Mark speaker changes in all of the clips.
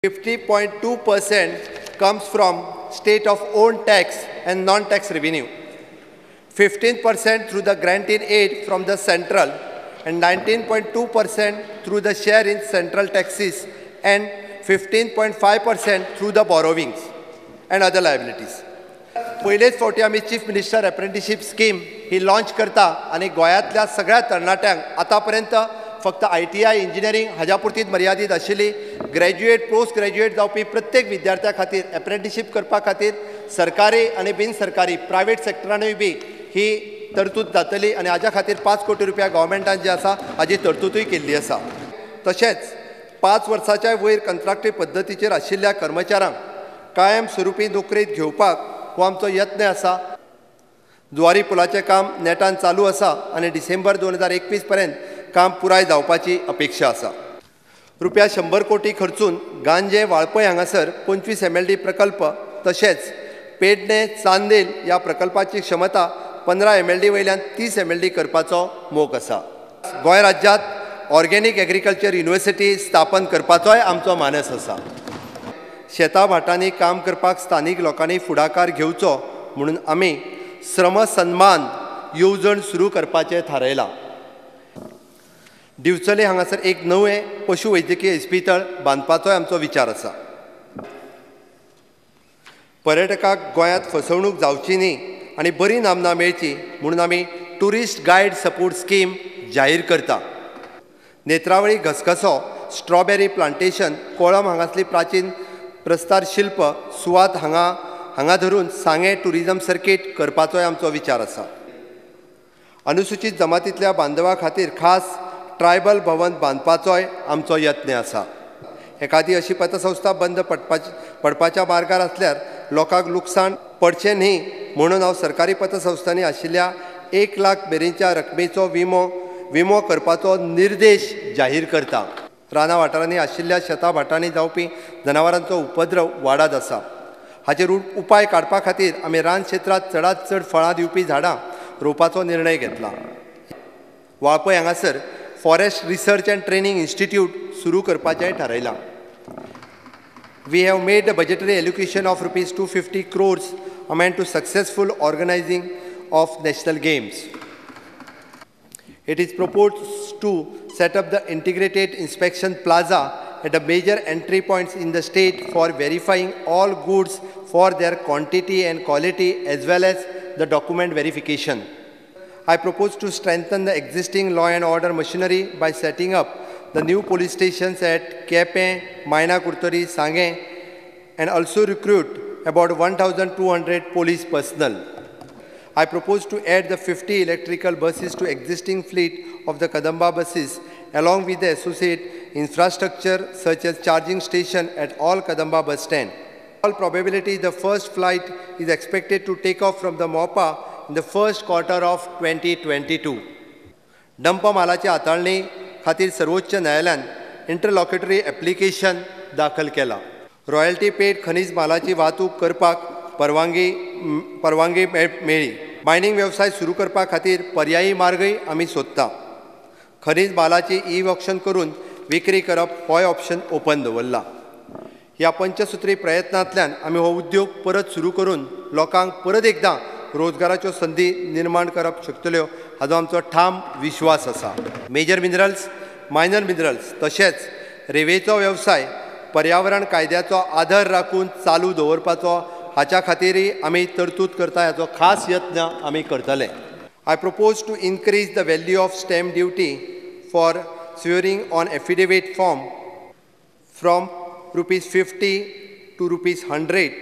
Speaker 1: 50.2% comes from state of own tax and non-tax revenue, 15% through the grant in aid from the central and 19.2% through the share in central taxes and 15.5% through the borrowings and other liabilities. पयलेच फावटी आमी chief minister apprenticeship scheme ही launch करता आनी गोंयांतल्या सगळ्या तरणाट्यांक आतां पर्यंत फक्त आयटीआय इंजिनियरींग हाज्या पुरतीच मर्यादीत आशिल्ली, ग्रॅज्युएट, पोस्ट ग्रॅज्युएट जावपी प्रत्येक विद्यार्थ्या खातीर अप्रेंटिशीप करपा खातीर सरकारी आनी बिन सरकारी प्रायवेट सेक्टरानूय बी ही तरतूद जातली आनी हाज्या खातीर 5 कोटी रुपया गव्हर्मेंटान जे आसा हाजी तरतुदूय केल्ली आसा. तशेंच 5 वर्साच्या वयर कंत्राटी पद्दतीचेर आशिल्ल्या कर्मचाऱ्यांक कायम स्वरुपी नोकरेंत घेवपाक हो आमचो यत्न आसा. जुवारी पुलाचें काम नेटान चालू आसा आनी डिसेंबर 2021 पर्यंत काम पुराय जावपाची अपेक्षा आसा. रुपया 100 कोटी खर्चून गांजे वाळपय हांगासर 25 MLD प्रकल्प तशेंच पेडणे चांदेल ह्या प्रकल्पाची क्षमता 15 MLD वयल्यान 30 MLD करपाचो मोख आसा. गोंय राज्यांत ऑर्गेनीक एग्रीकल्चर युनिवर्सिटी स्थापन करपाचोय आमचो मानस आसा. शेता भाटांनी काम करपाक स्थानीक लोकांनी फुडाकार घेवचो म्हणून आमी श्रम सन्मान येवजण सुरू करपाचें थारायलां. दिवचले हांगासर एक नवें पशु वैद्यकीय इस्पितळ बांदपाचोय आमचो विचार आसा. पर्यटकाक गोंयांत फसवणूक जावची न्ही आनी बरी नामना मेळची म्हणून आमी ट्युरिस्ट गायड सपोर्ट स्कीम जाहीर करता. नेत्रावळी घसघसो, स्ट्रॉबेरी प्लांटेशन, कोळम हांगासली प्राचीन प्रस्तार शिल्प सुवात हांगा धरून सांगें ट्युरिजम सर्कीट करपाचोय आमचो विचार आसा. अनुसूचित जमातींतल्या बांधवा खातीर खास ट्रायबल भवन बांदपाचोय आमचो यत्न आसा. एखादी अशी पतसंस्था बंद पडपाच्या मार्गार आसल्यार लोकांक लुकसाण पडचें न्ही म्हणून हांव सरकारी पतसंस्थांनी आशिल्ल्या 1 लाख मेरेनच्या रकमेचो विमो करपाचो निर्देश जाहीर करता. रानां वाठारांनी आशिल्ल्या शेतां भाटांनी जावपी जनावरांचो उपद्रव वाडत आसा. हाचेर उपाय काडपा खातीर आमी रान क्षेत्रांत चडांत चड फळां दिवपी झाडां रोवपाचो निर्णय घेतला. वाळपय हांगासर forest research and training institute सुरू करपाचेंय थारायलां. We have made a budgetary allocation of rupees 250 crores amount to successful organizing of national games. It is proposed to set up the integrated inspection plaza at the major entry points in the state for verifying all goods for their quantity and quality as well as the document verification. I propose to strengthen the existing law and order machinery by setting up the new police stations at Quepem, Maina Curtorim, Sanguem, and also recruit about 1,200 police personnel. I propose to add the 50 electrical buses to existing fleet of the Kadamba buses along with the associate infrastructure such as charging station at all Kadamba bus stand. All probability, the first flight is expected to take off from the Mopa in the first quarter of 2022. Dump मालाची हाताळणी खातीर सर्वोच्च न्यायालयान इंटरलॉक्युटरी application दाखल केला. Royalty पेड खनीज मालाची वाहतूक करपाक परवानगी मेळ्ळी. मायनिंग वेवसाय सुरू करपा खातीर पर्यायी मार्गय आमी सोदता. खनीज मालाची ई ऑक्शन करून विक्री करप होय ऑप्शन ओपन दवरला. ह्या पंचसुत्री प्रयत्नांतल्यान आमी हो उद्योग परत सुरू करून लोकांक परत एकदां रोजगाराच्यो संदी निर्माण करप शकतल्यो हाजो आमचो ठाम विश्वास आसा. मेजर मिनरल्स, मायनर मिनरल्स तशेंच रेंवेचो वेवसाय पर्यावरण कायद्याचो आदर राखून चालू दवरपाचो हाच्या खातीरय आमी तरतूद करता हाचो खास यत्न आमी करतले. I propose to increase the value of stamp duty for swearing on affidavit form from rupees 50 to rupees 100,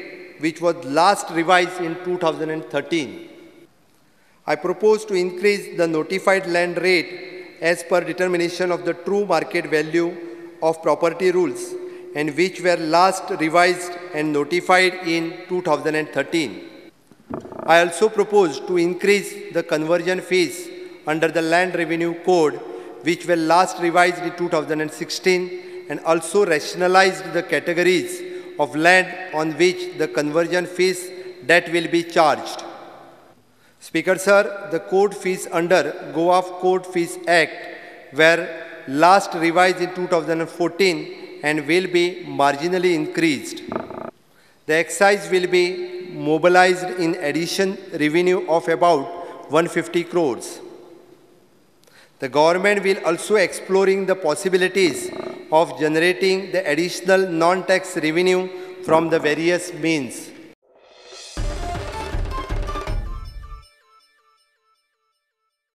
Speaker 1: which was last revised in 2013. I propose to increase the notified land rate as per determination of the true market value of property rules and which were last revised and notified in 2013. I also propose to increase the conversion fees under the Land Revenue Code, which were last revised in 2016, and also rationalized the categories of land on which the conversion fees that will be charged. Speaker sir, the court fees under Goa Court Fees Act were last revised in 2014 and will be marginally increased. The excise will be mobilized in addition revenue of about 150 crores. The government will also exploring the possibilities of generating the additional non-tax revenue from the various means.